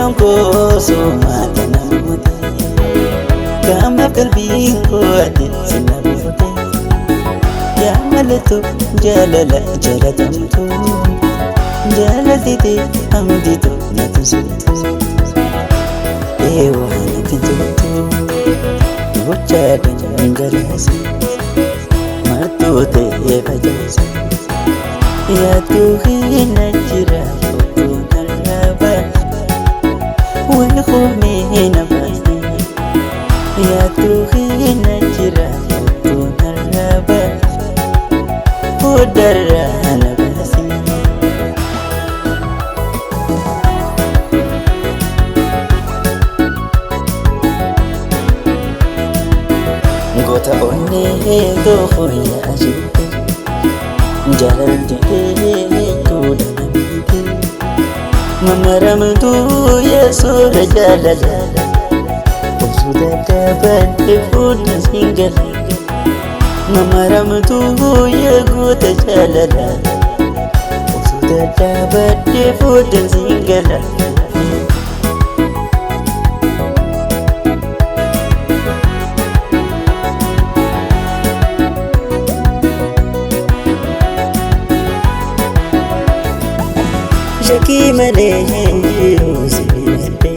Filannoon koo somaata namoota Qaamaaf qalbiin koo ati sinna buute Yaa mallattoo jaalala jaalatamtu Jaalaltitee hamditu natti suttu Eewaa natti toltu Gochaa dhangalaase Martuu ta'ee facaase Yaaduu hin jira kottuu narraaba Wal na baasne Yaaduu hin jira kottuu narraaba Foddarraa na baasne Goota onnee too yaa jette Jaalalti tuudha namite Mamaramtuu yaa soora jaalala Obsuu dadhabadhe fuudha singala Mamaramtuu yaa goota jaalala Obsuu dadhabadhe fuudha singala Shakkii malee hin jiru si filadhe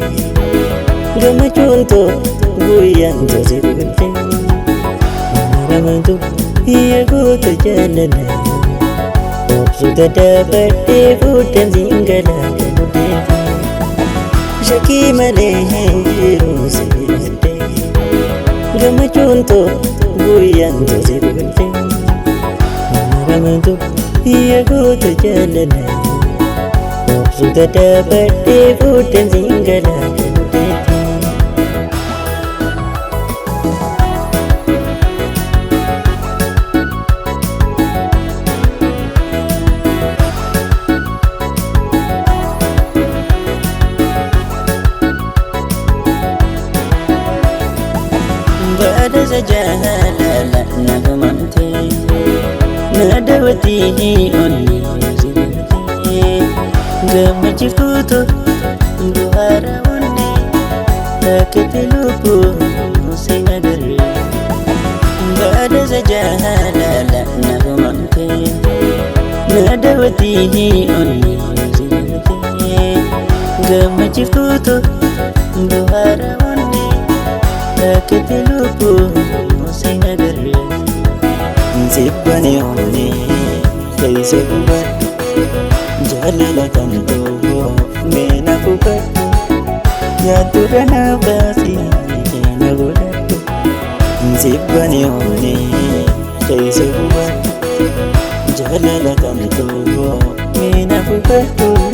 Gammachuun too guyyaan too si guutte Mamaramtu yaa goota jaalala Obsuu dadhabadhee fuudhan singala Shakkii malee hin jiru si filadhe Gammachuun too guyyaan too si guutte Mamaramtu yaa goota jaalala Obsuu dadhabadhee fuudhan singala Baadasa jaalala na gumamte Na daawwatii onnee si galtee Gammachiiftuutu bu'aara onnee Rakkate lubbuu si agarre Baadasa jaalala na gumamte Na daawwatii onnee si galtee Gammachiiftuutu bu'aara onnee Rakkate lubbuu si agarre Sibbani onnee keessa gubadhu Jaalala kan too mee na fufadhu Yaadduudha na baasii na godhadhu Sibbani onnee keessa gubadhu Jaalala kan too mee na fufadhu